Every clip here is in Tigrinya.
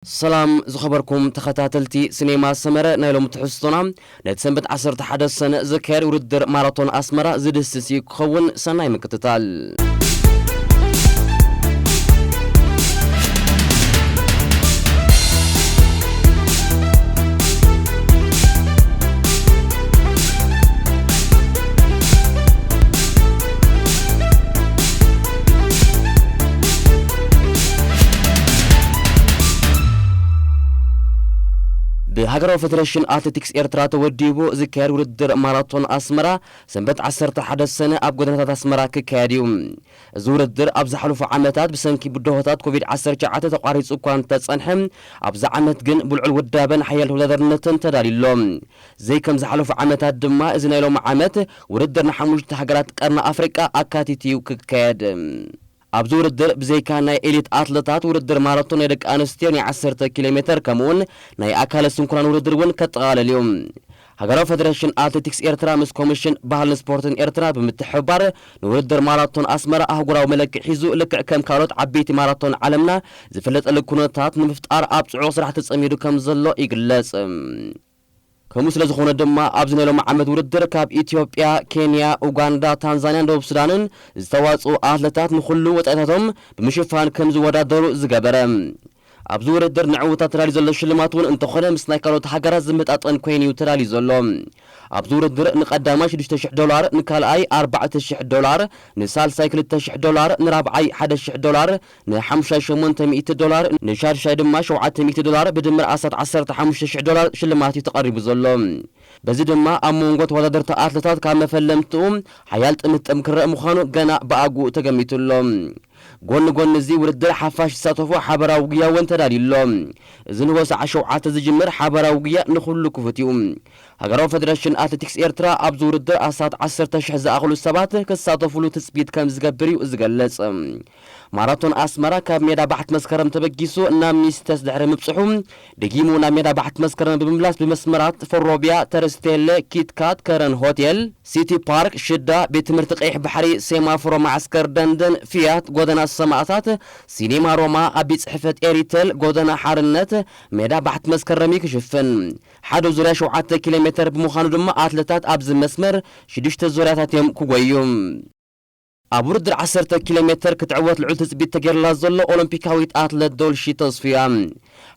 ሰላም ዝኸበርኩም ተኸታተልቲ ሲኔማ ሰመረ፣ ናይ ሎሚ ትሕዝቶና ነቲ ሰንበት ዓሰርተ ሓደ ሰነ ዝካየድ ውድድር ማራቶን ኣስመራ ዝድስስ እዩ ክኸውን። ሰናይ ምክትታል። ብሃገራዊ ፈደረሽን ኣትሌቲክስ ኤርትራ ተወዲቡ ዝካየድ ውድድር ማራቶን ኣስመራ ሰንበት ዓሰርተ ሓደ ሰነ ኣብ ጎደናታት ኣስመራ ክካየድ እዩ። እዚ ውድድር ኣብ ዝሓለፉ ዓመታት ብሰንኪ ብድሆታት ኮቪድ ዓሰርተ ትሽዓተ ተቋሪጹ እኳ እንተጸንሐ፣ ኣብዚ ዓመት ግን ብልዑል ውዳበን ሓያል ተወዳዳርነትን ተዳልዩ ኣሎ። ዘይከም ዝሓለፉ ዓመታት ድማ፣ እዚ ናይ ሎሚ ዓመት ውድድር ንሓሙሽተ ሃገራት ቀርኒ ኣፍሪቃ ኣካቲቱ እዩ ክካየድ። ኣብዚ ውድድር ብዘይካ ናይ ኤሊት ኣትለታት፣ ውድድር ማራቶን ናይ ደቂ ኣንስትዮ ናይ ዓሰርተ ኪሎ ሜተር ከምኡውን ናይ ኣካለ ስንኩላን ውድድር እውን ከጠቓልል እዩ። ሃገራዊ ፈደረሽን ኣትሌቲክስ ኤርትራ ምስ ኮሚሽን ባህልን ስፖርትን ኤርትራ ብምትሕብባር ንውድድር ማራቶን ኣስመራ ኣህጉራዊ መለክዒ ሒዙ ልክዕ ከም ካልኦት ዓበይቲ ማራቶን ዓለምና ዝፍለጠሉ ኩነታት ንምፍጣር ኣብ ጽዑቕ ስራሕ ተጸሚዱ ከም ዘሎ ይግለጽ። ከምኡ ስለ ዝኾነ ድማ ኣብዚ ናይ ሎሚ ዓመት ውድድር ካብ ኢትዮጵያ፣ ኬንያ፣ ኡጋንዳ፣ ታንዛንያን ደቡብ ሱዳንን ዝተዋጽኡ ኣትለታት ንኹሉ ወጻኢታቶም ብምሽፋን ከም ዝወዳደሩ ዝገበረ። ኣብዚ ውድድር ንዕውታት ተዳልዩ ዘሎ ሽልማት እውን እንተኾነ ምስ ናይ ካልኦት ሃገራት ዝመጣጠን ኮይኑ እዩ ተዳልዩ ዘሎ። ኣብዚ ውድድር ንቐዳማይ ሽዱሽተ ሽሕ ዶላር፣ ንካልኣይ ኣርባዕተ ሽሕ ዶላር፣ ንሳልሳይ ክልተ ሽሕ ዶላር፣ ንራብዓይ ሓደ ሽሕ ዶላር፣ ንሓሙሻይ ሸሞንተ ሚእቲ ዶላር፣ ንሻድሻይ ድማ ሸውዓተ ሚእቲ ዶላር፣ ብድምር ኣስታት ዓሰርተ ሓሙሽተ ሽሕ ዶላር ሽልማት እዩ ተቐሪቡ ዘሎ። በዚ ድማ ኣብ መንጎ ተወዳደርቲ ኣትለታት ካብ መፈለምትኡ ሓያል ጥምጥም ክረአ ምዃኑ ገና ብኣግኡ ተገሚቱ ኣሎ። ጎኒ ጎኒ እዚ ውድድር ሓፋሽ ዝሳተፉ ሓበራዊ ጉያ እውን ተዳልዩ ኣሎ። እዚ ንሆሳዕ ሸውዓተ ዝጅምር ሓበራዊ ጉያ ንኹሉ ክፉት እዩ። ሃገራዊ ፈደረሽን ኣትሌቲክስ ኤርትራ ኣብዚ ውድድር ኣስታት ዓሰርተ ሽሕ ዝኣኽሉ ሰባት ክሳተፉሉ ትጽቢት ከም ዝገብር እዩ ዝገልጽ። ማራቶን ኣስመራ ካብ ሜዳ ባሕቲ መስከረም ተበጊሱ ናብ ሚስተስ ድሕሪ ምብጽሑ፣ ደጊሙ ናብ ሜዳ ባሕቲ መስከረም ብምምላስ ብመስመራት ፈሮቢያ፣ ተርስቴለ፣ ኪትካት፣ ከረን ሆቴል፣ ሲቲ ፓርክ፣ ሽዳ፣ ቤት ትምህርቲ ቀይሕ ባሕሪ፣ ሴማፎሮ፣ ማዕስከር ደንደን፣ ፊያት፣ ጎደና ሰማእታት፣ ሲኔማ ሮማ፣ ኣብ ቤት ጽሕፈት ኤሪተል፣ ጎደና ሓርነት፣ ሜዳ ባሕቲ መስከረም እዩ ክሽፍን። ሓደ ዙርያ ሸውዓተ ኪሎ ሜተር ብምዃኑ ድማ ኣትለታት ኣብዚ መስመር ሽዱሽተ ዙርያታት እዮም ክጎዩ። ኣብ ውድድር ዓሰርተ ኪሎ ሜተር ክትዕወት ልዑል ትጽቢት ተገይርላ ዘሎ ኦሎምፒካዊት ኣትለት ዶልሺ ተስፉ እያ።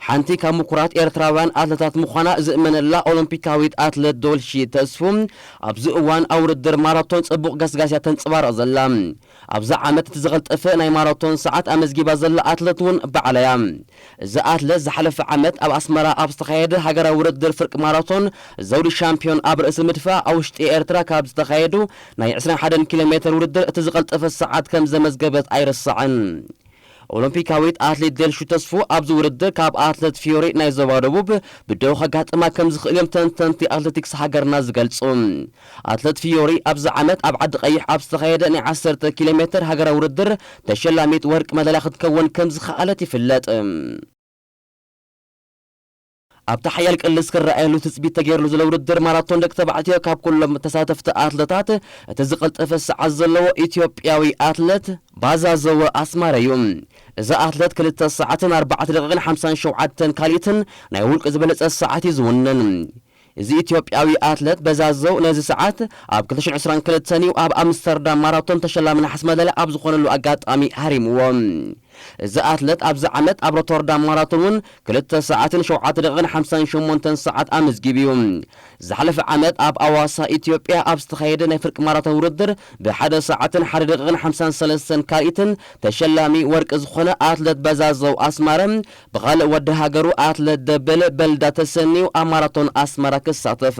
ሓንቲ ካብ ምኩራት ኤርትራውያን ኣትለታት ምዃና ዝእመነላ ኦሎምፒካዊት ኣትለት ዶልሺ ተስፉ ኣብዚ እዋን ኣብ ውድድር ማራቶን ጽቡቕ ገስጋስ እያ ተንጸባርቕ ዘላ። ኣብዚ ዓመት እቲ ዝቐልጠፈ ናይ ማራቶን ሰዓት ኣመዝጊባ ዘላ ኣትለት እውን ባዕላ እያ። እዚ ኣትለት ዝሓለፈ ዓመት ኣብ ኣስመራ ኣብ ዝተኻየደ ሃገራዊ ውድድር ፍርቂ ማራቶን ዘውዲ ሻምፒዮን ኣብ ርእሲ ምድፋእ፣ ኣብ ውሽጢ ኤርትራ ካብ ዝተኻየዱ ናይ ዕስራን ሓደን ኪሎ ሜተር ውድድር እቲ ዝቐልጠፈ ሰዓት ከም ዘመዝገበት ኣይርሳዕን። ኦሎምፒካዊት ኣትሌት ደልሹ ተስፉ ኣብዚ ውድድር ካብ ኣትለት ፊዮሪ ናይ ዞባ ደቡብ ብደው ከጋጥማ ከም ዝኽእል እዮም ተንተንቲ ኣትሌቲክስ ሃገርና ዝገልጹ። ኣትለት ፊዮሪ ኣብዚ ዓመት ኣብ ዓዲ ቀይሕ ኣብ ዝተኻየደ ናይ ዓሰርተ ኪሎ ሜተር ሃገራዊ ውድድር ተሸላሚት ወርቂ መዳልያ ክትከውን ከም ዝኸኣለት ይፍለጥ። ኣብቲ ሓያል ቅልስ ክረኣየሉ ትጽቢት ተገይርሉ ዘሎ ውድድር ማራቶን ደቂ ተባዕትዮ ካብ ኩሎም ተሳተፍቲ ኣትለታት እቲ ዝቐልጠፈ ሰዓት ዘለዎ ኢትዮጵያዊ ኣትለት ባዛዘወ ኣስማረ እዩ። እዚ ኣትለት ክልተ ሰዓትን ኣርባዕተ ደቂቕን ሓምሳን ሸውዓተን ካልኢትን ናይ ውልቂ ዝበለጸ ሰዓት እዩ ዝውንን። እዚ ኢትዮጵያዊ ኣትለት በዛዘው ነዚ ሰዓት ኣብ ክልተ ሽሕን ዕስራን ክልተን እዩ ኣብ ኣምስተርዳም ማራቶን ተሸላሚ ነሓስ መዳልያ ኣብ ዝኾነሉ ኣጋጣሚ ሃሪምዎ። እዚ ኣትለት ኣብዚ ዓመት ኣብ ሮተርዳም ማራቶን እውን ክልተ ሰዓትን ሸውዓተ ደቂቕን ሓምሳን ሸሞንተን ሰዓት ኣመዝጊቡ እዩ። ዝሓለፈ ዓመት ኣብ ኣዋሳ ኢትዮጵያ ኣብ ዝተኻየደ ናይ ፍርቂ ማራቶን ውድድር ብሓደ ሰዓትን ሓደ ደቂቕን ሓምሳን ሰለስተን ካልኢትን ተሸላሚ ወርቂ ዝኾነ ኣትለት በዛዘው ኣስማረ ብኻልእ ወዲ ሃገሩ ኣትለት ደበለ በልዳ ተሰንዩ ኣብ ማራቶን ኣስመራ ክሳተፍ።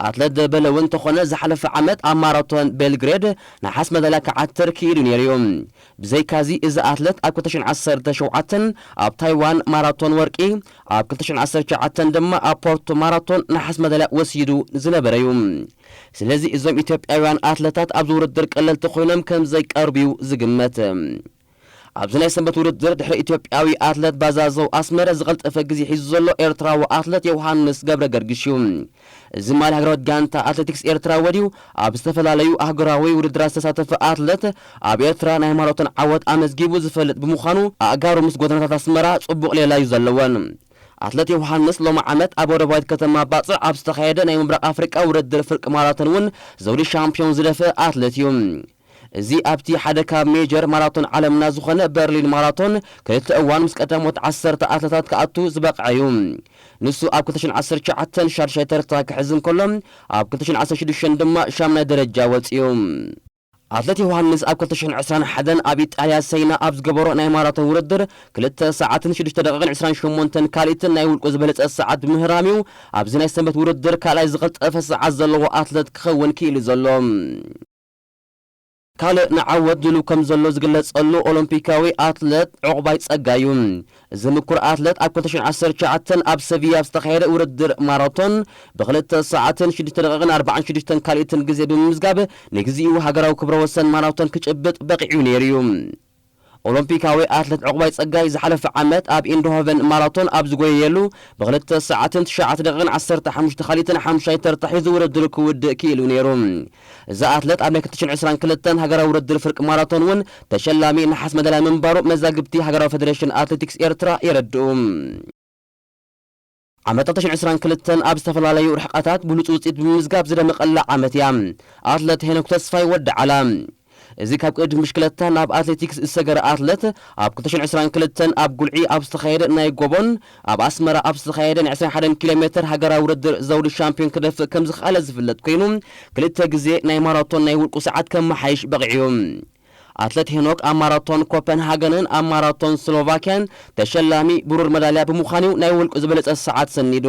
ኣትለት ደበለ እውን እንተኾነ ዝሓለፈ ዓመት ኣብ ማራቶን ቤልግሬድ ነሓስ መዳልያ ክዓትር ክኢሉ ነይሩ እዩ። ብዘይካዚ እዚ ኣትለት ኣብ ክልተ ሽሕን ዓሰርተ ሸውዓተን ኣብ ታይዋን ማራቶን ወርቂ፣ ኣብ ክልተ ሽሕን ዓሰርተ ትሽዓተን ድማ ኣብ ፖርቶ ማራቶን ነሓስ መዳልያ ወሲዱ ዝነበረ እዩ። ስለዚ እዞም ኢትዮጵያውያን ኣትለታት ኣብዚ ውድድር ቀለልቲ ኮይኖም ከም ዘይቀርቡ እዩ ዝግመት። ኣብዚ ናይ ሰንበት ውድድር ድሕሪ ኢትዮጵያዊ ኣትለት ባዛዘው ኣስመረ ዝቐልጠፈ ግዜ ሒዙ ዘሎ ኤርትራዊ ኣትለት ዮሃንስ ገብረ ገርግሽ እዩ። እዚ ማል ሃገራዊት ጋንታ ኣትሌቲክስ ኤርትራ ወዲዩ ኣብ ዝተፈላለዩ ኣህጉራዊ ውድድራት ዝተሳተፈ ኣትለት ኣብ ኤርትራ ናይ ማራቶን ዓወት ኣመዝጊቡ ዝፈልጥ ብምዃኑ ኣእጋሩ ምስ ጎደናታት ኣስመራ ጽቡቕ ሌላ እዩ ዘለወን። ኣትለት ዮሃንስ ሎሚ ዓመት ኣብ ወደባዊት ከተማ ባጽዕ ኣብ ዝተኻየደ ናይ ምብራቕ ኣፍሪቃ ውድድር ፍርቂ ማራቶን እውን ዘውዲ ሻምፒዮን ዝደፈ ኣትለት እዩ። እዚ ኣብቲ ሓደ ካብ ሜጀር ማራቶን ዓለምና ዝኾነ በርሊን ማራቶን ክልተ እዋን ምስ ቀዳሞት ዓሰርተ ኣትለታት ክኣቱ ዝበቕዐ እዩ። ንሱ ኣብ ክልተ ሽሕን ዓሰርተ ትሽዓተን ሻድሻይ ተርታ ክሕዝ እንከሎ፣ ኣብ ክልተ ሽሕን ዓሰርተ ሽዱሽተን ድማ ሻምናይ ደረጃ ወጺኡ። ኣትለት ዮሃንስ ኣብ ክልተ ሽሕን ዕስራን ሓደን ኣብ ኢጣልያ ሰይና ኣብ ዝገበሮ ናይ ማራቶን ውድድር ክልተ ሰዓትን ሽዱሽተ ደቂቕን ዕስራን ሸሞንተን ካልኢትን ናይ ውልቁ ዝበለጸ ሰዓት ብምህራም እዩ ኣብዚ ናይ ሰንበት ውድድር ካልኣይ ዝቐልጠፈ ሰዓት ዘለዎ ኣትለት ክኸውን ክኢሉ ዘሎ። ካልእ ንዓወት ድሉው ከም ዘሎ ዝግለጸሉ ኦሎምፒካዊ ኣትለት ዑቕባይ ጸጋይ እዩ። እዚ ምኩር ኣትለት ኣብ ክልተ ሽሕን ዓሰርተ ትሽዓተን ኣብ ሰቪያ ኣብ ዝተኻየደ ውድድር ማራቶን ብኽልተ ሰዓትን ሽዱሽተ ደቂቕን ኣርባዓን ሽዱሽተን ካልኢትን ግዜ ብምምዝጋብ ንግዚኡ ሃገራዊ ክብረ ወሰን ማራቶን ክጭብጥ በቒዑ ነይሩ እዩ። ኦሎምፒካዊ ኣትለት ዑቕባይ ጸጋይ ዝሓለፈ ዓመት ኣብ ኢንድሆቨን ማራቶን ኣብ ዝጎየየሉ ብኽልተ ሰዓትን ትሽዓተ ደቂቕን ዓሰርተ ሓሙሽተ ካልኢትን ሓሙሻይ ተርታ ሒዙ ውድድሩ ክውድእ ክኢሉ ነይሩ። እዚ ኣትለት ኣብ ናይ ክልተ ሽሕን ዕስራን ክልተን ሃገራዊ ውድድር ፍርቂ ማራቶን እውን ተሸላሚ ነሓስ መዳልያ ምንባሩ መዛግብቲ ሃገራዊ ፌደሬሽን ኣትሌቲክስ ኤርትራ የረድኡ። ዓመት ክልተ ሽሕን ዕስራን ክልተን ኣብ ዝተፈላለዩ ርሕቐታት ብሉጽ ውጽኢት ብምምዝጋብ ዝደመቐላ ዓመት እያ። ኣትለት ሄኖክ ተስፋይ ወዲ ዓላ። እዚ ካብ ቅድድም ብሽክለታ ናብ ኣትሌቲክስ ዝሰገረ ኣትለት ኣብ ክልተ ሽሕን ዕስራን ክልተን ኣብ ጉልዒ ኣብ ዝተኻየደ ናይ ጎቦን ኣብ ኣስመራ ኣብ ዝተኻየደ ናይ ዕስራን ሓደን ኪሎ ሜትር ሃገራዊ ውድድር ዘውዲ ሻምፒዮን ክደፍእ ከም ዝኸኣለ ዝፍለጥ ኮይኑ፣ ክልተ ግዜ ናይ ማራቶን ናይ ውልቁ ሰዓት ከመሓይሽ በቒዑ። ኣትለት ሄኖክ ኣብ ማራቶን ኮፐንሃገንን ኣብ ማራቶን ስሎቫኪያን ተሸላሚ ብሩር መዳልያ ብምዃኑ ናይ ውልቁ ዝበለጸ ሰዓት ሰኒዱ።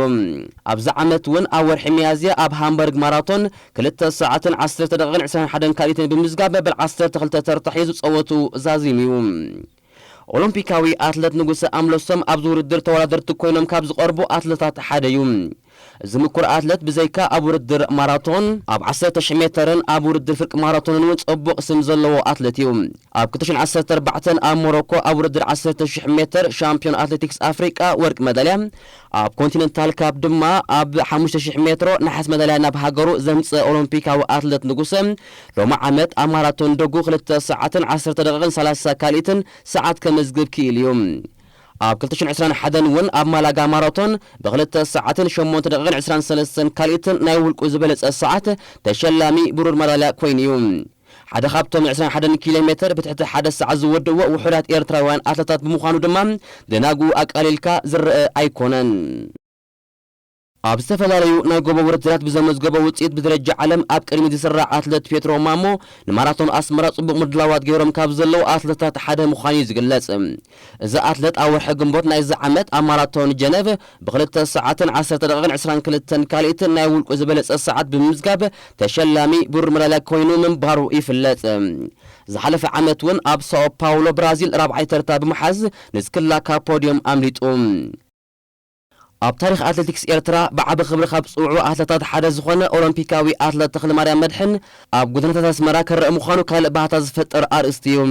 ኣብዚ ዓመት እውን ኣብ ወርሒ ሚያዝያ ኣብ ሃምበርግ ማራቶን ክልተ ሰዓትን ዓሰርተ ደቂቕን ዕስራን ሓደን ካልኢትን ብምዝጋብ መበል ዓሰርተ ክልተ ተርታ ሒዙ ጸወቱ ዛዚሙ እዩ። ኦሎምፒካዊ ኣትለት ንጉሰ ኣምለሶም ኣብዚ ውድድር ተወዳደርቲ ኮይኖም ካብ ዝቐርቡ ኣትለታት ሓደ እዩ። እዚ ምኩር ኣትለት ብዘይካ ኣብ ውድድር ማራቶን፣ ኣብ ዓሰርተ ሽሕ ሜተርን ኣብ ውድድር ፍርቂ ማራቶንን እውን ጽቡቕ ስም ዘለዎ ኣትለት እዩ። ኣብ ክልተ ሽሕን ዓሰርተ ኣርባዕተን ኣብ ሞሮኮ ኣብ ውድድር ዓሰርተ ሽሕ ሜተር ሻምፒዮን ኣትሌቲክስ ኣፍሪቃ ወርቂ መዳልያ፣ ኣብ ኮንቲነንታል ካፕ ድማ ኣብ ሓሙሽተ ሽሕ ሜትሮ ነሓስ መዳልያ ናብ ሃገሩ ዘምጽአ ኦሎምፒካዊ ኣትለት ንጉሰ፣ ሎሚ ዓመት ኣብ ማራቶን ደጉ ክልተ ሰዓትን ዓሰርተ ደቂቕን ሰላሳ ካልኢትን ሰዓት ከመዝግብ ክኢሉ እዩ። ኣብ ክልተ ሽሕን ዕስራን ሓደን እውን ኣብ ማላጋ ማራቶን ብክልተ ሰዓትን ሸሞንተ ደቂቕን ዕስራን ሰለስተን ካልኢትን ናይ ውልቁ ዝበለጸ ሰዓት ተሸላሚ ብሩር መዳልያ ኮይኑ እዩ። ሓደ ካብቶም ዕስራን ሓደን ኪሎ ሜትር ብትሕቲ ሓደ ሰዓት ዝወድእዎ ውሑዳት ኤርትራውያን ኣትለታት ብምዃኑ ድማ ደናጉ ኣቃሊልካ ዝረአ ኣይኮነን። ኣብ ዝተፈላለዩ ናይ ጎቦ ውድድራት ብዘመዝገቦ ውጽኢት ብደረጃ ዓለም ኣብ ቅድሚት ዝስራዕ ኣትለት ፔትሮ ማሞ ንማራቶን ኣስመራ ጽቡቕ ምድላዋት ገይሮም ካብ ዘለዉ ኣትለታት ሓደ ምዃኑ እዩ ዝግለጽ። እዚ ኣትለት ኣብ ወርሒ ግንቦት ናይዚ ዓመት ኣብ ማራቶን ጀነቭ ብክልተ ሰዓትን ዓሰርተ ደቂቕን ዕስራን ክልተን ካልኢትን ናይ ውልቁ ዝበለጸ ሰዓት ብምምዝጋብ ተሸላሚ ብሩር መዳልያ ኮይኑ ምንባሩ ይፍለጥ። ዝሓለፈ ዓመት እውን ኣብ ሳኦ ፓውሎ ብራዚል ራብዓይ ተርታ ብምሓዝ ንስክላ ካብ ፖድዮም ኣምሊጡ። ኣብ ታሪኽ ኣትሌቲክስ ኤርትራ ብዓቢ ክብሪ ካብ ዝጽውዑ ኣትለታት ሓደ ዝኾነ ኦሎምፒካዊ ኣትለት ተኽለማርያም መድሕን ኣብ ጎደናታት ኣስመራ ክረአ ምዃኑ ካልእ ባህታ ዝፈጥር ኣርእስቲ እዩ።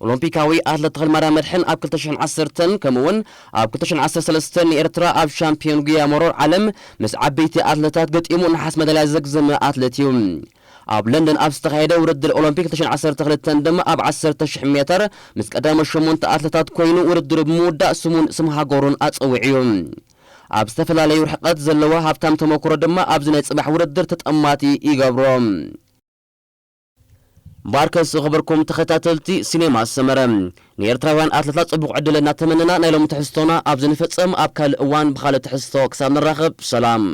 ኦሎምፒካዊ ኣትለት ተኽለማርያም መድሕን ኣብ ክልተ ሽሕን ዓሰርተን ከምኡ'ውን ኣብ ክልተ ሽሕን ዓሰርተ ሰለስተን ንኤርትራ ኣብ ሻምፒዮን ጉያ መሮር ዓለም ምስ ዓበይቲ ኣትለታት ገጢሙ ነሓስ መዳልያ ዘግዘመ ኣትለት እዩ። ኣብ ለንደን ኣብ ዝተኻየደ ውድድር ኦሎምፒክ ክልተ ሽሕን ዓሰርተ ክልተን ድማ ኣብ ዓሰርተ ሽሕ ሜተር ምስ ቀዳሞት ሸሞንተ ኣትለታት ኮይኑ ውድድሩ ብምውዳእ ስሙን ስም ሃገሩን ኣጸዊዑ እዩ። ኣብ ዝተፈላለዩ ርሕቀት ዘለዎ ሃብታም ተመክሮ ድማ ኣብዚ ናይ ጽባሕ ውድድር ተጠማቲ ይገብሮ። እምበኣርከስ ዝኸበርኩም ተኸታተልቲ ሲኔማ ሰመረ፣ ንኤርትራውያን ኣትለታት ጽቡቕ ዕድል እናተመነና ናይ ሎሚ ትሕዝቶና ኣብዚ ንፈጸም። ኣብ ካልእ እዋን ብኻልእ ትሕዝቶ ክሳብ ንራኸብ ሰላም።